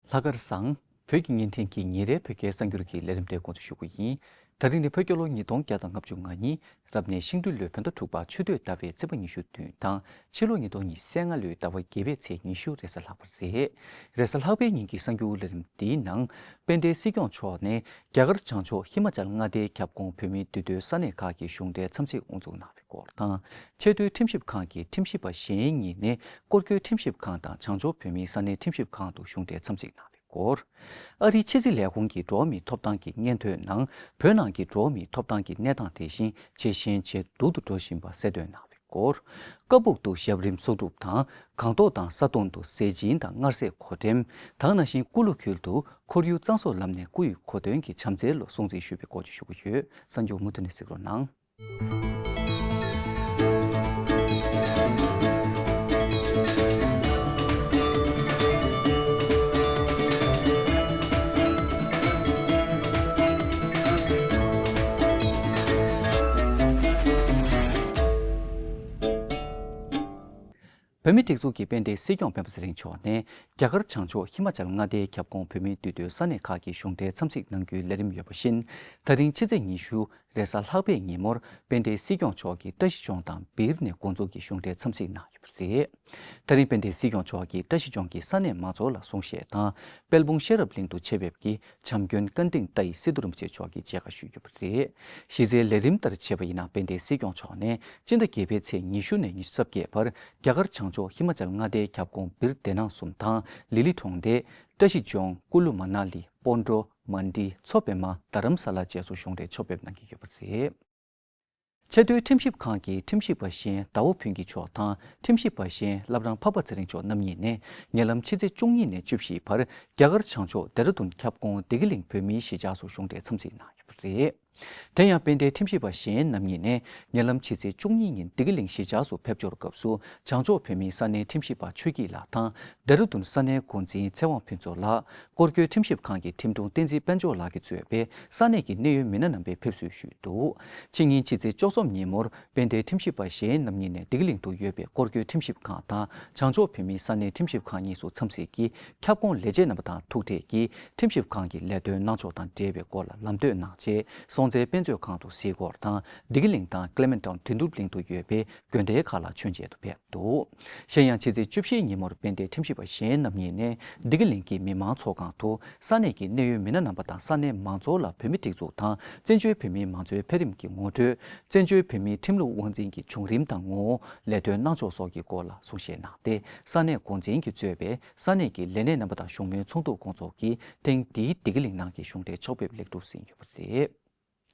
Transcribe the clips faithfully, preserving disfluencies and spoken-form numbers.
ལྷག་དཀར་བཟང་། བོད་ཀྱི་བརྙན་འཕྲིན་གྱི་ཉིན་རེའི་བོད་སྐད་གསར་འགྱུར་གྱི་ལས་རིམ་དེ་འགོ་འཛུགས་ཞུ་གི་ཡིན། ད་རིང་ནི་བོད་རྒྱལ་ལོ་ཉིས་སྟོང་བརྒྱ་དང་ལྔ་བཅུ་ང་གཉིས། རབ་གནས་ཤིང་སྦྲུལ་ལོའི་བོད་ཟླ་དྲུག་པ་ཆུ་སྟོད་ཟླ་བའི་ཚེས་པ་ཉི་ཤུ་བདུན་དང་། ཕྱི་ལོ་ཉིས་སྟོང་ཉི་ཤུ་རྩ་ལྔ་ལོའི་ཟླ་བ་བརྒྱད་པའི་ཚེས་ཉི་ཤུ་རེས་གཟའ་ལྷག་པ་རེད། རེས་གཟའ་ལྷག་པའི་ཉིན་གྱི་གསར་འགྱུར་ལས་རིམ་འདིའི་ནང་། དཔལ་ལྡན་སྲིད་སྐྱོང་མཆོག་ནས་རྒྱ་གར་བྱང་ཕྱོགས་ཧི་མ་ཅལ་མངའ་སྡེའི་ཁྱབ་ཁོངས་བོད་མིའི་འདུས་སྡོད་ས་གནས་ཁག་གི་གཞུང་འབྲེལ་འཚམས་གཟིགས་དབུ་འཛུགས་གནང་བའི་སྐོར་དང་། ཆེས་མཐོའི་ཁྲིམས་ཞིབ་ཁང་གི་ཁྲིམས་ཞིབ་པ་གཞན་གཉིས་ནས་སྐོར་སྐྱོད་ཁྲིམས་ཞིབ་ཁང་དང་བྱང་ཕྱོགས་བོད་མིའི་ས་གནས་ཁྲིམས་ཞིབ་ཁང་དུ་གཞུང་འབྲེལ་འཚམས་གཟིགས་གནང་བའི་སྐོར། ཨ་རིའི་ཕྱི་སྲིད་ལས་ཁུངས་ཀྱི་འགྲོ་བ་མིའི་ཐོབ་ཐང་གི་སྙན་ཐོའི་ནང་། བོད་ནང་གི་འགྲོ་བ་མིའི་ཐོབ་ཐང་གི་གནས་སྟངས་དེ་བཞིན་ཇེ་ཞན་ཇེ་སྡུག་ཏུ་འགྲོ་བཞིན་པ་གསལ་སྟོན་གནང་བའི་སྐོར། ཀ་སྦུག་ཏུ་ཞབས་རིམ་གསོག་སྒྲུབ་དང་། སྒང་ཏོག་དང་ས་སྟོང་དུ་ཟས་སྦྱིན་དང་མངར་ཟས་གོ་འགྲེམས། དེ་ནང་བཞིན་ཀུ་ལུ་ཁུལ་དུ་ཁོར་ཡུག་གཙང་བཟོ་ལམ་ནས་སྐུ་ཡི་གོ་སྟོན་གྱི་བྱམས་བརྩེའི་ལོ་སྲུང་བརྩི་ཞུས་པའི་སྐོར་བཅས་ཞུ་གི་ཡོད། གསར་འགྱུར་མུ་མཐུད་ནས་གཟིགས་རོགས་གནང་། བོད་མིའི་སྒྲིག་འཛུགས་ཀྱི་དཔལ་ལྡན་སྲིད་སྐྱོང་སྤེན་པ་ཚེ་རིང་མཆོག་ནས་རྒྱ་གར་བྱང་ཕྱོགས་ཧི་མ་ཅལ་མངའ་སྡེའི་ཁྱབ་ཁོངས་བོད་མིའི་འདུས་སྡོད་ས་གནས་ཁག་གི་གཞུང་འབྲེལ་འཚམས་གཟིགས་གནང་རྒྱུའི་ལས་རིམ་ཡོད་པ་བཞིན། ད་རིང་ཕྱི་ཚེས་ཉི་ཤུ་རེས་གཟའ་ལྷག་པའི་ཉིན་མོར་དཔལ་ལྡན་སྲིད་སྐྱོང་མཆོག་གིས་བཀྲ་ཤིས་ལྗོངས་དང་སྦིར་ནས་འགོ་འཛུགས་ཀྱིས་གཞུང་འབྲེལ་འཚམས་གཟིགས་གནང་ཡོད་པ་རེད། ད་རིང་དཔལ་ལྡན་སྲིད་སྐྱོང་མཆོག་གིས་བཀྲ་ཤིས་ལྗོངས་ཀྱི་ས་གནས་མང་ཚོགས་ལ་གསུང་བཤད་དང་། དཔལ་སྤུངས་ཤེས་རབ་གླིང་དུ་ཆེད་ཕེབས་ཀྱིས་བྱམས་མགོན་ཀ་འདིང་ཏཱའི་སི་ཏུ་རིན་པོ་ཆེ་མཆོག་གིས་མཇལ་ཁ་ཞུས་ཡོད་པ་རེད། གཞི་རྩའི་ལས་རིམ་ལྟར་བྱས་པ་ཡིན་ན། དཔལ་ལྡན་སྲིད་སྐྱོང་མཆོག་ནས་སྤྱི་ཟླ་བརྒྱད་པའི་ཚེས་ཉི་ཤུ་ནས་ཉི་ཤུ་རྩ་བརྒྱད་བར་རྒྱ་གར་བྱང་ཕྱོགས་ཧི་མ་ཅལ་མངའ་སྡེའི་ཁྱབ་ཁོངས་སྦིར་སྡེ་ནང་གསུམ་དང་། ལི་ལི་གྲོང་རྡལ། བཀྲ་ཤིས་ལྗོངས། ཀུ་ལུ་མ་ན་ལི། སྤོན་ཊོ། མན་ཌི། མཚོ་པདྨ། རྡ་རམ་ས་ལ་བཅས་སུ་གཞུང་འབྲེལ་ཕྱོགས་ཕེབས་གནང་གི་ཡོད་པ་རེད། ཆེས་མཐོའི་ཁྲིམས་ཞིབ་ཁང་གི་ཁྲིམས་ཞིབ་པ་གཞན་ཟླ་བ་ཕུན་སྐྱིད་མཆོག་དང་ཁྲིམས་ཞིབ་པ་གཞན་བླ་བྲང་འཕགས་པ་ཚེ་རིང་མཆོག་རྣམ་གཉིས་ནས་ཉེ་ལམ་ཕྱི་ཚེས་བཅུ་གཉིས་ནས་བཅུ་བཞི་བར་རྒྱ་གར་བྱང་ཕྱོགས་ལྡེ་ར་ལྡུན་ཁྱབ་ཁོངས་བདེ་སྐྱིད་གླིང་བོད་མིའི་གཞིས་ཆགས་སུ་གཞུང་འབྲེལ་འཚམས་གཟིགས་གནང་ཡོད་པ་རེད། དེ་ཡང་དཔལ་ལྡན་ཁྲིམས་ཞིབ་པ་གཞན་རྣམ་གཉིས་ནས་ཉེ་ལམ་ཕྱི་ཚེས་བཅུ་གཉིས་ཉིན་བདེ་སྐྱིད་གླིང་གཞིས་ཆགས་སུ་ཕེབས་འབྱོར་སྐབས་སུ་བྱང་ཕྱོགས་བོད་མིའི་ས་གནས་ཁྲིམས་ཞིབ་པ་ཆོས་སྐྱིད་ལགས་དང་། ལྡེ་ར་ལྡུན་ས་གནས་འགོ་འཛིན་ཚེ་དབང་ཕུན་ཚོགས་ལགས། སྐོར་སྐྱོད་ཁྲིམས་ཞིབ་ཁང་གི་ཁྲིམས་དྲུང་བསྟན་འཛིན་དཔལ་འབྱོར་ལགས་ཀྱིས་གཙོས་པའི་ས་གནས་ཀྱི་གནད་ཡོད་མི་སྣ་རྣམ་པས་ཕེབས་བསུ་ཞུས་འདུག་ཕྱི་ཉིན་ཕྱི་ཚེས་བཅུ་གསུམ་ཉིན་མོར་དཔལ་ལྡན་ཁྲིམས་ཞིབ་པ་གཞན་རྣམ་གཉིས་ནས་བདེ་སྐྱིད་གླིང་དུ་ཡོད་པའི་སྐོར་སྐྱོད་ཁྲིམས་ཞིབ་ཁང་དང་བྱང་ཕྱོགས་བོད་མིའི་ས་གནས་ཁྲིམས་ཞིབ་ཁང་གཉིས་སུ་འཚམས་གཟིགས་ཀྱིས་ཁྱབ་ཁོངས་ལས་བྱེད་རྣམ་པ་དང་ཐུག་འཕྲད་ཀྱིས་ཁྲིམས་ཞིབ་ཁང་གི་ལས་དོན་གནང་ཕྱོགས་དང་འབྲེལ་བའི་སྐོར་ལ་ལམ་སྟོན་གནང་རྗེས། སྲོང་བཙན་དཔེ་མཛོད་ཁང་དུ་གཟིགས་སྐོར་དང་། བདེ་སྐྱིད་གླིང་དང་ཀླེ་མེན་ཊའུན་དོན་གྲུབ་གླིང་དུ་ཡོད་པའི་དགོན་སྡེ་ཁག་ལ་མཆོད་མཇལ་དུ་ཕེབས་འདུག་གཞན་ཡང་ཕྱི་ཚེས་བཅུ་བཞི་ཉིན་མོར་དཔལ་ལྡན་ཁྲིམས་ཞིབ་པ་གཞན་རྣམ་གཉིས་ནས་བདེ་སྐྱིད་གླིང་གི་མི་མང་ཚོགས་ཁང་དུ་ས་གནས་ཀྱི་གནད་ཡོད་མི་སྣ་རྣམ་པ་དང་ས་གནས་མང་ཚོགས་ལ་བོད་མིའི་སྒྲིག་འཛུགས་དང་བཙན་བྱོལ་བོད་མིའི་མང་གཙོའི་འཕེལ་རིམ་གྱི་ངོ་སྤྲོད། བཙན་བྱོལ་བོད་མིའི་ཁྲིམས་ལུགས་དབང་འཛིན་གྱི་བྱུང་རིམ་དང་ངོ་བོ། ལས་དོན་གནང་ཕྱོགས་སོགས་ཀྱི་སྐོར་ལ་གསུང་བཤད་གནང་སྟེ། ས་གནས་འགོ་འཛིན་གྱིས་གཙོས་པའི་ས་གནས་ཀྱི་ལས་སྣེ་རྣམ་པ་དང་བཞུགས་མོལ་ཚོགས་འདུ་སྐོང་ཚོགས་ཀྱིས་ཐེངས་འདིའི་བདེ་སྐྱིད་གླིང་ནང་གི་གཞུང་འབྲེལ་ཕྱོགས་ཕེབས་ལེགས་གྲུབ་ཟིན་ཡོད་པ་རེད།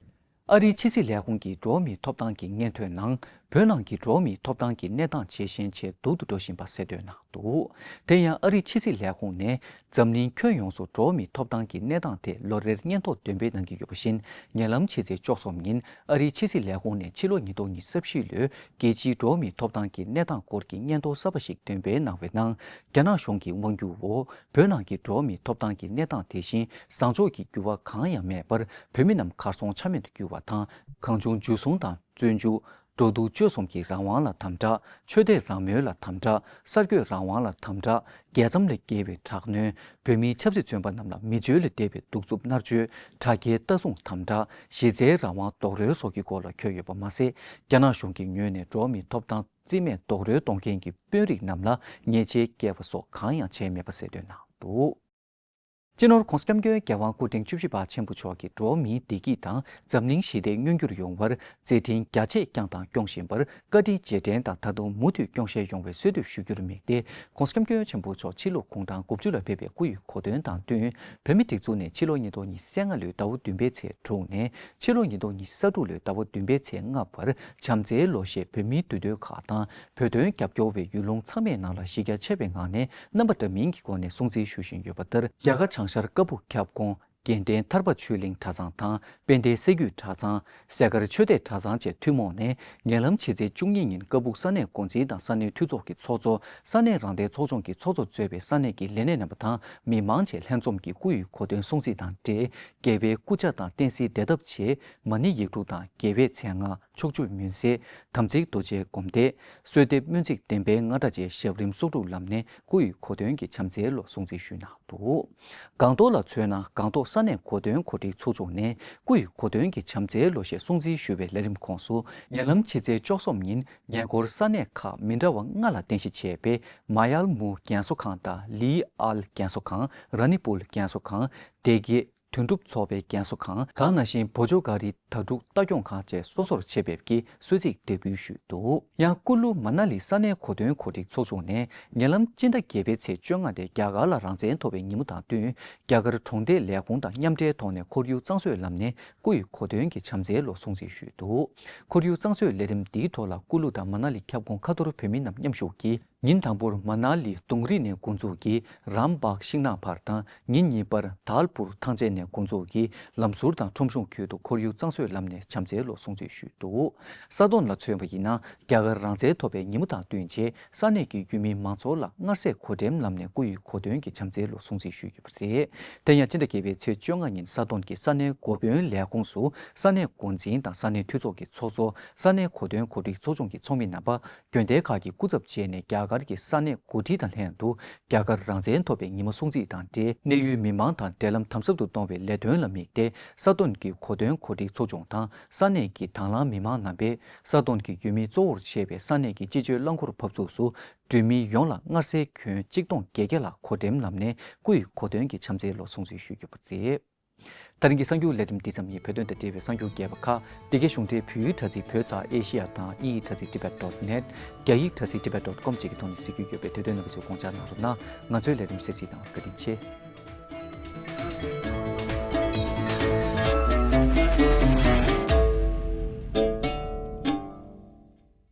ཨ་རིའི་ཕྱི་སྲིད་ལས་ཁུངས་ཀྱི་འགྲོ་བ་མིའི་ཐོབ་ཐང་གི་སྙན་ཐོའི་ནང་། བོད་ནང་གི་འགྲོ་བ་མིའི་ཐོབ་ཐང་གི་གནས་སྟངས་ཇེ་ཞན་ཇེ་སྡུག་ཏུ་འགྲོ་བཞིན་པ་གསལ་སྟོན་གནང་འདུག་དེ་ཡང་ཨ་རིའི་ཕྱི་སྲིད་ལས་ཁུངས་ནས་འཛམ་གླིང་ཁྱོན་ཡོངས་སུ་འགྲོ་བ་མིའི་ཐོབ་ཐང་གི་གནས་སྟངས་ཐད་ལོ་རེར་སྙན་ཐོ་འདོན་སྤེལ་གནང་གི་ཡོད་པ་བཞིན། ཉེ་ལམ་ཕྱི་ཚེས་བཅུ་གསུམ་ཉིན་ཨ་རིའི་ཕྱི་སྲིད་ལས་ཁུངས་ནས་ཕྱི་ལོ་ཉིས་སྟོང་ཉི་ཤུ་རྩ་བཞི་ལོའི་རྒྱལ་སྤྱིའི་འགྲོ་བ་མིའི་ཐོབ་ཐང་གི་གནས་སྟངས་སྐོར་གྱི་སྙན་ཐོ་གསར་པ་ཞིག་འདོན་སྤེལ་གནང་བའི་ནང་། རྒྱ་ནག་གཞུང་གི་དབང་སྒྱུར་འོག་བོད་ནང་གི་འགྲོ་བ་མིའི་ཐོབ་ཐང་གི་གནས་སྟངས་དེ་བཞིན་བཟང་ཕྱོགས་ཀྱི་འགྱུར་བ་གང་ཡང་མེད་པར། བོད་མི་རྣམས་གར་སོང་ཆ་མེད་དུ་གྱུར་བ་དང་། གང་བྱུང་འཇུ་བཟུང་དང་བཙོན་འཇུག་འགྲོ་འདུག་སྤྱོད་གསུམ་གྱི་རང་དབང་ལ་དམ་དྲག་ཆོས་དད་རང་མོས་ལ་དམ་དྲག་གསར་འགོད་རང་དབང་ལ་དམ་དྲག་རྒྱལ་མཚམས་ལས་བརྒལ་བའི་དྲག་གནོན། བོད་མིའི་ཆབ་སྲིད་བཙོན་པ་རྣམས་ལ་མི་སྤྱོད་ལས་འདས་པའི་གདུག་རྩུབ་མནར་གཅོད། དྲ་རྒྱའི་ལྟ་སྲུང་དམ་དྲག་གཞི་རྩའི་རང་དབང་རྡོག་རོལ་སོགས་ཀྱི་སྐོར་ལ་འཁོད་ཡོད་པ་མ་ཟད། རྒྱ་ནག་གཞུང་གི་ངོས་ནས་འགྲོ་བ་མིའི་ཐོབ་ཐང་རྩིས་མེད་རྡོག་རོལ་གཏོང་མཁན་གྱི་དཔོན་རིགས་རྣམས་ལ་ཉེས་ཆད་བཀལ་བ་སོགས་གང་ཡང་བྱས་མེད་པ་གསལ་སྟོན་གནང་འདུག་སྤྱི་ནོར་༸གོང་ས་༸སྐྱབས་མགོན་རྒྱལ་དབང་སྐུ་ཕྲེང་བཅུ་བཞི་པ་ཆེན་པོ་མཆོག་གིས་འགྲོ་བ་མིའི་བདེ་སྐྱིད་དང་འཛམ་གླིང་ཞི་བདེ་མངོན་འགྱུར་ཡོང་བར་མཛད་འཕྲིན་རྒྱ་ཆེ་བསྐྱངས་དང་སྐྱོང་བཞིན་པར་བཀའ་དྲིན་རྗེས་དྲན་དང་ད་དུང་མུ་མཐུད་སྐྱོང་བཞིན་ཡོང་བའི་གསོལ་འདེབས་ཞུ་རྒྱུར་དམིགས་ཏེ། ༸གོང་ས་༸སྐྱབས་མགོན་ཆེན་པོ་མཆོག་ཕྱི་ལོ་གུང་གྲངས་དགུ་བཅུ་ལ་ཕེབས་པའི་སྐུ་ཡི་གོ་སྟོན་དང་བསྟུན། བོད་མིའི་སྒྲིག་འཛུགས་ནས་ཕྱི་ལོ་ཉིས་སྟོང་ཉི་ཤུ་རྩ་ལྔ་ལོའི་ཟླ་བ་བདུན་པའི་ཚེས་དྲུག་ནས་ཕྱི་ལོ་ཉིས་སྟོང་ཉི་ཤུ་རྩ་དྲུག་ལོའི་ཟླ་བ་བདུན་པའི་ཚེས་ལྔ་བར་བྱམས་བརྩེའི་ལོ་ཞེས་བོད་མིའི་འདུས་སྡོད་ཁག་དང་། བོད་དོན་རྒྱབ་སྐྱོར་བའི་ཡུལ་ལུང་ཚང་མའི་ནང་ལ་གཞི་རྒྱ་ཆེ་བའི་ངང་ནས་རྣམ་པ་འདྲ་མིན་གྱི་སྒོ་ནས་སྲུང་བརྩི་ཞུ་བཞིན་ཡོད་པ་ལྟར། རྒྱ་གར་བྱང་ཤར་ཀ་སྦུག་ཁྱབ་ཁོངས་དགེ་ལྡན་ཐར་པ་ཆོས་གླིང་གྲྭ་ཚང་དང་དཔལ་ལྡན་སྲད་རྒྱུད་གྲྭ་ཚང་། སེ་གར་ཆོས་སྡེ་གྲྭ་ཚང་བཅས་ཐུན་མོང་ནས་ཉེ་ལམ་ཕྱི་ཚེས་བཅུ་གཉིས་ཉིན་ཀ་སྦུག་ས་གནས་འགོ་འཛིན་དང་ས་གནས་འཐུས་ཚོགས་ཀྱི་ཚོགས་གཙོ། ས་གནས་རང་བདེན་ཚོགས་ཆུང་གི་ཚོགས་གཙོ་གཙོས་པའི་ས་གནས་ཀྱི་ལས་སྣེ་རྣམ་པ་དང་མི་མང་བཅས་ལྷན་འཛོམས་ཀྱིས་སྐུ་ཡི་གོ་སྟོན་སྲུང་བརྩི་དང་འབྲེལ། རྒྱལ་བའི་སྐུ་ཕྱག་དང་བསྟན་སྲིད་བདེ་ཐབས་ཆེད་མ་ཎི་ཡིག་དྲུག་དང་རྒྱལ་བའི་མཚན་སྔགས། ཕྱོགས་བཅུའི་མུན་སེལ། དམ་ཚིག་རྡོ་རྗེའི་སྒོམ་བཟླས། གསོལ་འདེབས་སྨོན་ཚིག་བདེན་པའི་རྔ་སྒྲ་བཅས་ཞབས་རིམ་སོ་དྲུག་ལམ་ནས་སྐུ་ཡི་གོ་སྟོན་གྱི་བྱམས་བརྩེའི་ལོ་སྲུང་བརྩི་ཞུས་གནང་འདུག་སྒང་ཏོག་ལ་མཚོན་ན། སྒང་ཏོག་ས་གནས་གོ་སྟོན་གོ་སྒྲིག་ཚོགས་ཆུང་ནས་སྐུ་ཡི་གོ་སྟོན་གྱི་བྱམས་བརྩེའི་ལོ་ཞེས་སྲུང་བརྩི་ཞུ་བའི་ལས་རིམ་ཁོངས་སུ། ཉེ་ལམ་ཕྱི་ཚེས་བཅུ་གསུམ་ཉིན་ཉེ་འཁོར་ས་གནས་ཁག་མི་འདྲ་བ་ལྔ་ལ་རྟེན་གཞི་བྱས་པའི་མ་ཡལ་མུའུ་རྒན་གསོ་ཁང་དང་ལི་ཨལ་རྒན་གསོ་ཁང་། ར་ནི་པུལ་རྒན་གསོ་ཁང་། སྡེ་དགེ་དོན་གྲུབ་ཚོགས་པའི་རྒན་གསོ་ཁང་། དེ་ནང་བཞིན་བོད་ལྗོངས་འགའ་རེའི་དྭ་ཕྲུག་ལྟ་སྐྱོང་ཁང་བཅས་སོ་སོར་ཆེད་ཕེབས་ཀྱིས་གསོལ་ཚིགས་འདེགས་འབུལ་ཞུས་འདུག་ཡང་ཀུ་ལུ་མ་ན་ལི་ས་གནས་གོ་སྟོན་གོ་སྒྲིག་ཚོགས་ཆུང་ནས་ཉེ་ལམ་སྤྱི་ཟླ་བརྒྱད་པའི་ཚེས་བཅོ་ལྔ་སྟེ་རྒྱ་གར་ལ་རང་བཙན་ཐོབ་པའི་ཉིན་མོ་དང་བསྟུན། རྒྱ་གར་གྲོང་སྡེ་ལས་ཁུངས་དང་མཉམ་འབྲེལ་ཐོག་ནས་ཁོར་ཡུག་གཙང་བཟོའི་ལམ་ནས་སྐུ་ཡི་གོ་སྟོན་གྱི་བྱམས་བརྩེའི་ལོ་སྲུང་བརྩི་ཞུས་འདུག་ཁོར་ཡུག་གཙང་བཟོའི་ལས་རིམ་འདིའི་ཐོག་ལ་ཀུ་ལུ་དང་མ་ན་ལི་ཁྱབ་ཁོངས་ཁ་ཐོར་བོད་མི་རྣམས་མཉམ་ཞུགས་ཀྱིས། ཉིན་དང་པོར་མ་ན་ལི་དུང་རི་ནས་འགོ་འཛུགས་ཀྱིས་རམ་བྷག་ཤིང་ནགས་བར་དང་། ཉིན་གཉིས་པར་དཱལ་པུར་ཐང་ཆེན་ནས་འགོ་འཛུགས་ཀྱིས་ལམ་ཟུར་དང་ཁྲོམ་གཞུང་ཁུལ་དུ་ཁོར་ཡུག་གཙང་བཟོའི་ལམ་ནས་བྱམས་བརྩེའི་ལོ་སྲུང་བརྩི་ཞུས་འདུག་ས་དོན་ལ་མཚོན་པ་ཡིན་ན། རྒྱ་གར་རང་བཙན་ཐོབ་པའི་ཉིན་མོ་དང་བསྟུན་བྱས་ས་གནས་ཀྱི་རྒྱུད་སྨིན་མང་ཚོགས་ལ་མངར་ཟས་གོ་འགྲེམས་ལམ་ནས་སྐུ་ཡི་གོ་སྟོན་གྱི་བྱམས་བརྩེའི་ལོ་སྲུང་བརྩི་ཞུས་ཡོད་པ་རེད། དེ་ཡང་སྤྱི་ཟླ་བརྒྱད་པའི་ཚེས་བཅོ་ལྔ་ཉིན་ས་དོན་གྱི་ས་གནས་འགོ་དཔོན་ལས་ཁུངས་སུ་ས་གནས་འགོ་འཛིན་དང་ས་གནས་འཐུས་ཚོགས་ཀྱི་ཚོགས་གཙོ། ས་གནས་གོ་སྟོན་གོ་སྒྲིག་ཚོགས་ཆུང་གི་ཚོགས་མི་རྣམ་པ། དགོན་སྡེ་ཁག་གི་སྐུ་ཚབ་བཅས་ནས་རྒྱ་གར་གྱི་ས་གནས་འགོ་ཁྲིད་དང་ལྷན་དུ་རྒྱ་གར་རང་བཙན་ཐོབ་པའི་ཉིན་མོ་སྲུང་བརྩི་དང་འབྲེལ་གནས་ཡུལ་མི་མང་དང་འབྲེལ་ལམ་དམ་ཟབ་ཏུ་གཏོང་བའི་ལས་དོན་ལ་དམིགས་ཏེ་ས་དོན་གྱི་གོ་སྟོན་གོ་སྒྲིག་ཚོགས་ཆུང་དང་ས་གནས་ཀྱི་དྭང་བླངས་མི་མང་རྣམ་པས་ས་དོན་གྱི་རྒྱུད་སྨིན་གཙོ་བོར་བྱས་པའི་ས་གནས་ཀྱི་སྤྱི་སྤྱོད་རླངས་འཁོར་ཕབ་ཚུགས་སུ་འགྲོ་མི་ཡོངས་ལ་མངར་ཟས་གྱོན་ཆིག་སྟོང་བརྒྱད་བརྒྱ་ལྷག་གོ་འགྲེམས་ལམ་ནས་སྐུ་ཡི་གོ་སྟོན་གྱི་བྱམས་བརྩེའི་ལོ་སྲུང་བརྩི་ཞུས་ཡོད་པ་རེད། ད་རིང་གི་གསར་འགྱུར་ལས་རིམ་འདི་ཙམ་ཡིན། བོད་དོན་དང་འབྲེལ་བའི་གསར་འགྱུར་རྒྱས་པ་ཁག་འདི་གའི་གཞུང་འབྲེལ་བོད་ཡིག་དྲ་ཚིགས་བོད་ཙ་ཨེ་ཤི་ཡ་དང་དབྱིན་ཡིག་དྲ་ཚིགས་tibet dot net། རྒྱ་ཡིག་དྲ་ཚིགས་tibet dot com བཅས་ཀྱི་ཐོག་ནས་གཟིགས་རྒྱུ་ཡོད་པས་དེ་དོན་རྣམ་པ་ཚོས་དགོངས་འཇགས་གནང་རོགས་གནང་། ང་ཚོའི་ལས་རིམ་གསན་གཟིགས་གནང་བར་བཀའ་དྲིན་ཆེ།